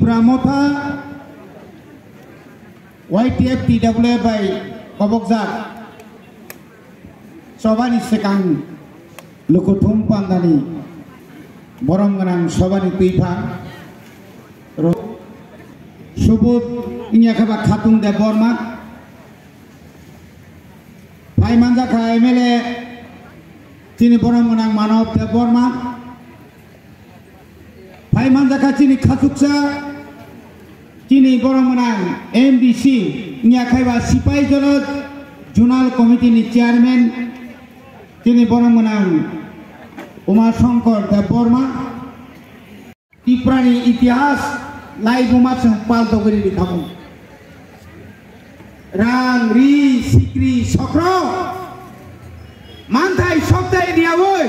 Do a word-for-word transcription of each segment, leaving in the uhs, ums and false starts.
Tipra Motha Y T F T W F bai kobokjak chobani swkang lukuthum pandani borom gwnang sobani twiphang ro-, subut wngya khe ba Khatung Debbarma, phai manjakha M L A chini borom gwnang Manob Debbarma, phai manjakha chini khachuksa, chini borom gwnang M D C, wngya khe ba Sipaijala Zonal Committee ni Chairman, chini borom gwnang Uma Shankar Debbarma. Tiprani itihas laibuma chwng pal dogri rikhamu. Rang, ri, sikri, sokro, manthai, soktai ni aboi.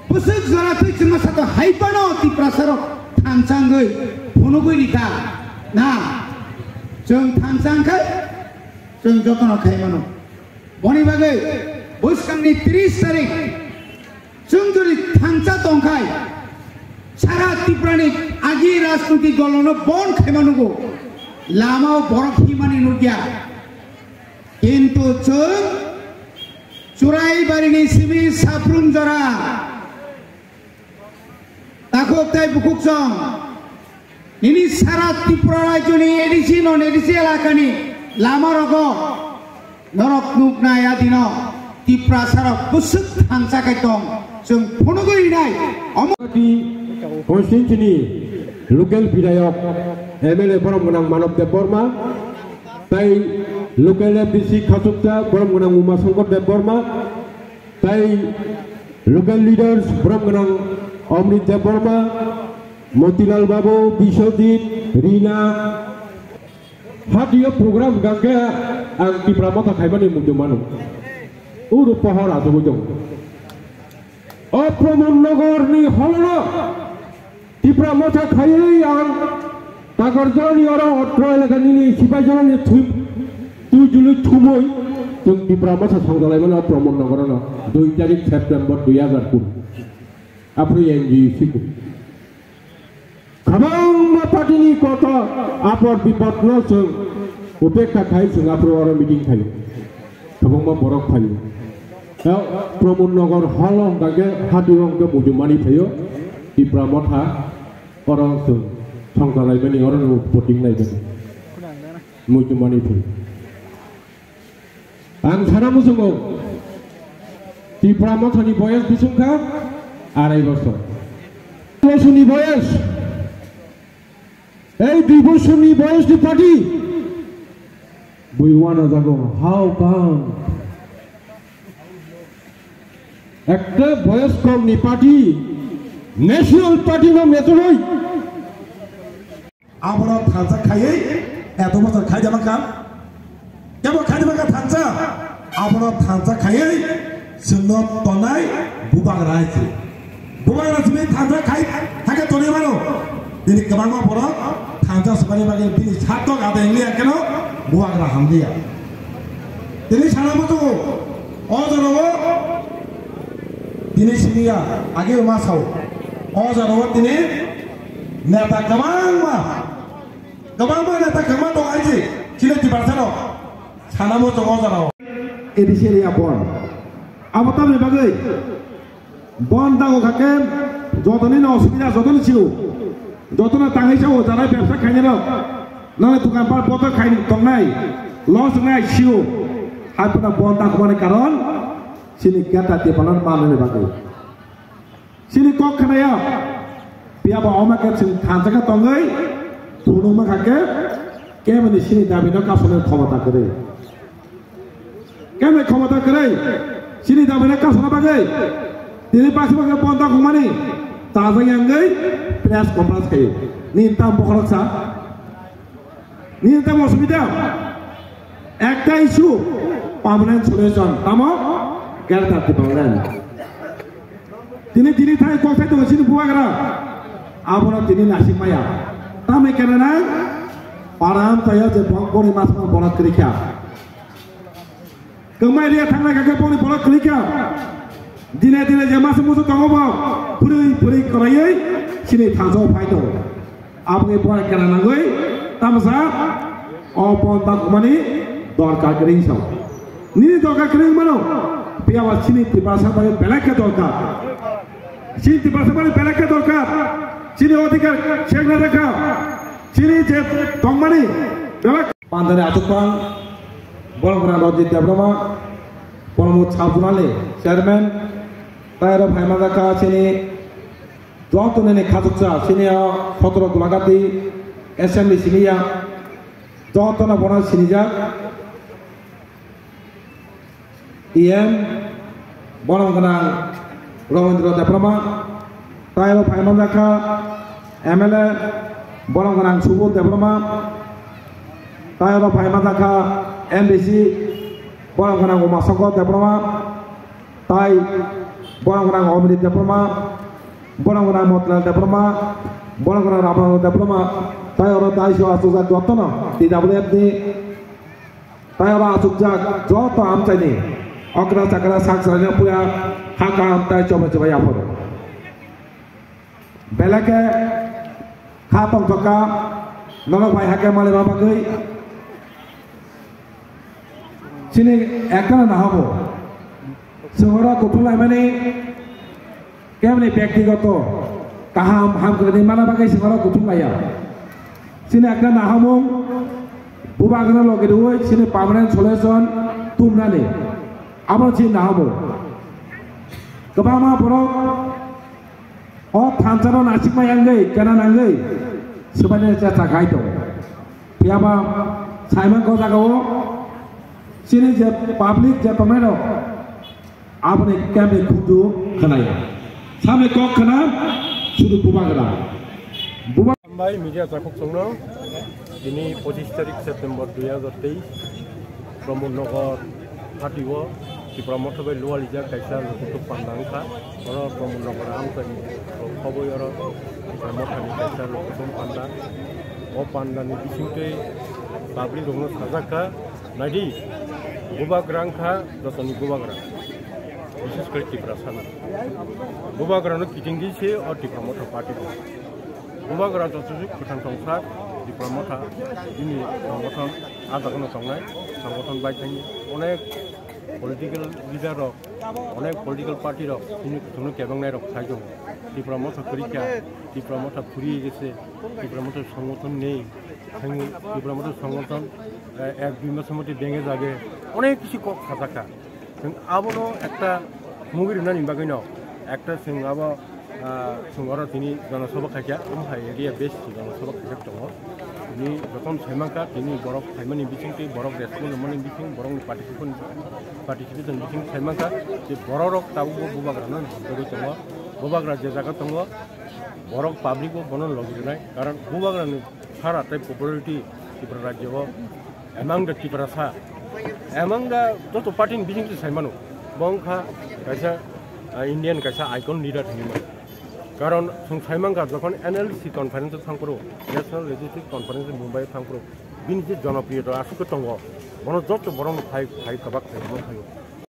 Bwswk jora twi chwngno sato hai phano Tiprasarok thansa wngwi phunugwi rikha. Na, chwng thansa wngkhe chwng jotono khai mano. Boni bagwi bwskangni tris tarik chwng jodi thansa tongkhai, sara Tiprani agi rajniti dolono bon khaima nugo, lamao borok himani nukya. Kintu chwng Churaibarini simi saphrum jora takhuk tei bukhuk chwng nini sara Tripura rajyoni A D C non A D C elakani lama rogo norok nuknai adino Tiprasarok bwswk thansa khai tong chwng phunugwi rinai omo Constituency ni local bidayok M L A borom gwnang Manob Debbarma tei local M D C khachuksa borom gwnang Uma Shankar Debbarma tei local leaders borom gwnang Amrit Debbarma, Motilal Babu, Biswajit, Rina. Hatiyo program gangke ang Tipra Motha khaimani muchung mano. Uru pohor asugwi tongo. O Pramod Nagar ni holono Tipra Motha khaiwi ang Takarjalani oro otro elaka nini Sipaijalani thui tui jului thumui chwng Tipra Motha songjalai mano Pramod Nagar no dui tarik September dui hajar kuri. Aphuru N G O C ku. Kwbangma party ni koto apor bipod no chwng upekha khai chwng aphuru oro meeting khaio. Kwbangma borok phaio. Tei Pramod Nagar hall o hwnkha khe hati o hwnkhe muchung mani phaio. Tipra Motha oro chwng songkha laimani oro no voting laimani. Muchung mani phaio. Ang sana muchungo Tipra Motha ni boyes bising kha arai bosor. Bosor ni boyes. Ei dui bosor ni boyes ni party. Bui wana jago, how come? Ekta boyes kom ni party, national party no metoroi. Abono thansa khaiwi eto bosor khai jama kha. Kebo khai jama kha thansa. Abono thansa khaiwi chwngno tonai bubagra hai se. Bubagra simi thansa khai, hakhe tonwi mano. Bini kwbangma borok thansa swmani bagwi bini satok ada wngya kheno bubagra hamliya. Tini sana muchungo, o jorao tini siniya, age ma sao. O jorao tini neta kwbangma, kwbangma neta kwbangma tong aiji, chini Tiprasano sana muchungo o jorao. A D C area bon. Abo tamni bagwi Bon dago kha khe jotoni no osubida jotoni sio. Jotono tangwi sao jara bebsa khainai rok. Nang dukan par boto khai tongnai. Loss wngnai sio. Hai phano bon dago mani karon sini geta tipalan manani bagwi. Sini kok khnaya. Phiya ba oma khe chwng thansa khe tongwi phunukma kha khe kemani sini dabi no kasonai khomota kwrwi. Kemai khomota kwrwi, chini dabi no kasona bagwi, tini baksa baksa bonta khumani, tajak yangwi press conference khayo. Nini tam bokhorok sa, nini tam osubida, ekta issue, permanent solution, tamo, Greater Tipraland. Tini, tini thai kok thai tongo chini bubagra, abono tini nasik maya. Tamni kena na, param tayo je bok boni mas ma borok kwrwi kha. Kwmai riya thangnai kha khe boni borok kwrwi kha. Dine dine je masa musa tongo bo, phwrwi phwrwi kwrwiwi Chini thangsao phai tongo. Aboni pore kena nangwi tamsa o pon takhumani dorkar kwrwi sao. Nini dorkar kwrwi mano. Piyaba chini Tiprasa bagwi belai khe dorkar. Chini Tiprasa bagwi belai khe dorkar. Chini odhikar chekna rakha. Chini je tongmani belai. Pandani achukphang, borok gwnang Rajit Debbarma, Pramod Sabjunali, chairman, tei aro phaima jakha chini joto nini khachuksa, chini o sotoro Golagati assembly siniya, jotono bono sinijak, E M, borok gwnang Robindra Debbarma, tei aro phaima jakha M L A, borok gwnang Subodh Debbarma, tei aro phaima jakha M D C, borok gwnang Umashankar Debbarma, tei borok gwnang Omrit Debbarma, borok gwnang Motilal Debbarma, borok gwnang Ramanand Debbarma, tei oro daiso achukjak jotono T W F ni, tei oro achukjak joto amchaini okra chakra sak chalaina puya ha kaham tei chobai chobai yapharo. Belai khe kha tongthokha, norok bai hakhe malai ma bagwi. Chini ekta na habo. Chwng oro kuthum laimani kemni byaktigoto kaham hamkwrwini mana bagwi chwng oro kuthum laiya. Chini ekta nahamung bubagra logi rwui chini permanent solution tumnani. Abo chini nahamung. Kwbangma borok o thansano nasikma yangwi, kena nangwi, swbaini chesta khai tongo. Phiyaba saimang ko jagao chini je public je tongnai rok, aboni kemni khukdu khwnaya. Samni kok khna sudu bubagra. Buba- Hambai media chakhuk chongno, tini pochis tarik September dui hajar teis, Pramod Nagar hati o Tipra Motha bai lualijak kaisa lukutuk panda wngkha. Oro Pramod Nagar amchaini khoboi oro Tipra Mothani kaisa lukutuk panda. O pandani bisingtwi public rokno sajakha, naidi, bubagra wngkha jotoni bubagra, bishes kori Tiprasano. Bubagrano kitingdi se o Tipra Motha party rok. Bubagra joto se kwthang tongsa Tipra Motha bini sangothon a jagano tongnai sangothon bai thangwi onek political leader rok, onek political party rok bini kuthumno kebengnai rok sai tongo. Tipra Motha kwrwi kha, Tipra Motha phuriye gese, Tipra Motha sangothon nei, thangwi Tipra Motha sangothon, eh, ek dui mas mote benge jage, onek kisu kok khajakha. Chwng abono ekta movie rwnani bagwino ekta chwng abo, ah, chwng oro tini jonosobha khaikha, omo hai area base jonosobha khaijak tongo. Tini jotono saimankha, tini borok phaimani bisingtwi, borok response rwmani bising, borokni participant, participation bising saimankha je bororok tabukbo bubagrano jagwi tongo, bubagra je jaga tongo, borok public bo bono logi rwnai, karon bubagrani sara tei popularity Tripura rajyo o among the Tiprasa, among the joto party ni bising se sai mano, bo wngkha kaisa, ah, Indian kaisa icon leader hinwi mano. Karon chwng sai mankha jokhon N L C conference o thang phuru, National Legislative Conference Mumbai o thang phuru, bini je jonopriyota aswk khe tongo, bono joto borok no phai, phai kwbak phai, phai.